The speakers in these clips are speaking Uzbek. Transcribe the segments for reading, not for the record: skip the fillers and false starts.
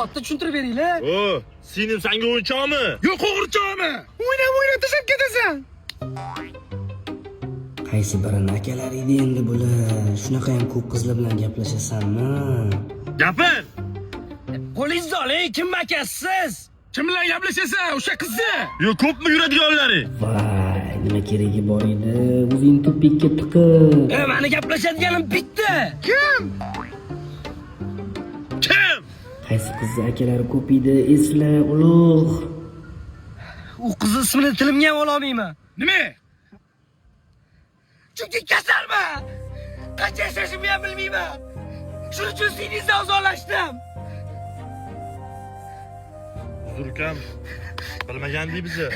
Katta tushuntirib beringlar. O, singlim senga o'yinchoqmi? Yo'q, qo'g'irchoqmi? O'ynab o'ynab tashlab ketasan. Qaysi birini akalar edi endi bular? Shunaqa ham ko'p qizlar bilan gaplashasanmi? Gapir. Qo'lingizni oling, kim akasiz? Kim bilan gaplashasan? O'sha qizni. Yo, ko'pmi yuradiganlari? Voy, nima keragi bor edi? O'zing tupikka tiqib. E, mani gaplashadiganim bitta. Kim? Kim? Qaysi qizni akalari ko'p edi? Esla, ulug'. U qizni ismini tilimga ham ololmayman. Nima? Chunki kasalman. Qancha yashashimni ham bilmayman. Shuning uchun singlingizdan uzoqlashdim. Uzr ukam. Bilmagandik bizni.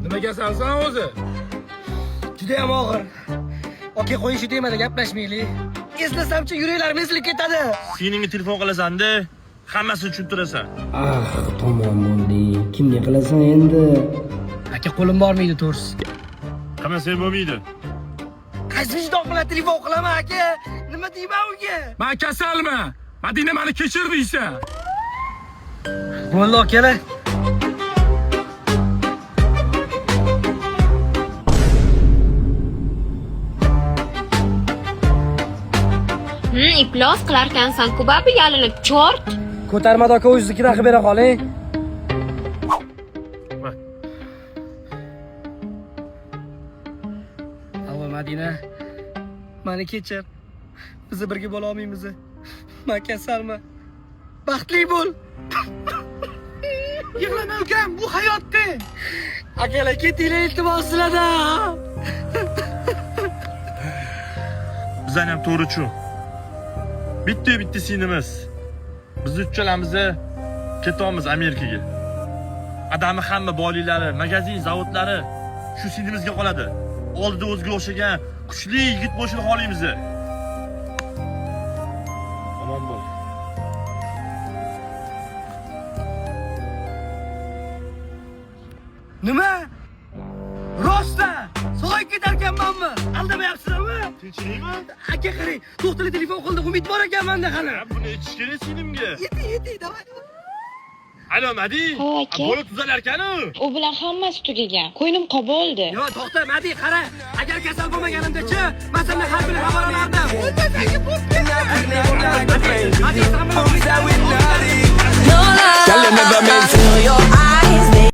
Nima kasalsan o'zi? Juda ham og'ir. Aka, qo'yish shu temada gaplashmaylik. Eslasamchi yuraklarim ezilib ketadi. Singlingga telefon qilasan-da, hammasini tushuntirasan. Ah, tamom bo'lding. Kimga qilasan endi? Aka, qo'lim bormaydi to'g'risi. Qilmasang bo'lmaydi. Qaysi vijdon bilan telefon qilaman aka? Nima deyman unga? Men kasalman. Madina meni kechir deysan. Bo'ldi akalar. Iflos qilarkansan-ku babi yalinib, chort. Ko'tarmadi aka, o'zingiznikidan qilib bera qoling. Va. Allo Madina. Meni kechir. Biz birga bo'la olmaymiz. Men kasalman. Baxtli bo'l. Yig'lama ukam, bu hayotda. Akalar, ketinglar, iltimos sizlardan. Bizani ham to'g'ri tushun. Bitta bitta singlimiz. Biz uchalamiz ketamiz Amerikaga. Adami hamma boyliklari, magazin, zavodlari shu singlimizga qoladi. Oldida o'ziga o'xshagan kuchli yigit bo'lishini xohlaymiz. Omon bo'l. Nima? Rostda? Sog'ayib ketarkanmanmi? Aldamayapsizlarmi? Tinchlikmi? Aka, qarang, to'xtali telefon qildi, umid bor ekan menda hali. Buni aytish kerak singlimga. Yeti, yeti, давай. Alo, Madi. Ha, aka. Bola tuzalar ekan-u. U bilan hammasi tugagan. Ko'nglim qoldi. Yo, to'xta, Madi, qara. Agar kasal bo'lmaganimda-chi, men sendan har kuni xabar olardim. Madi, sen bilan Girl, you never meant to your eyes.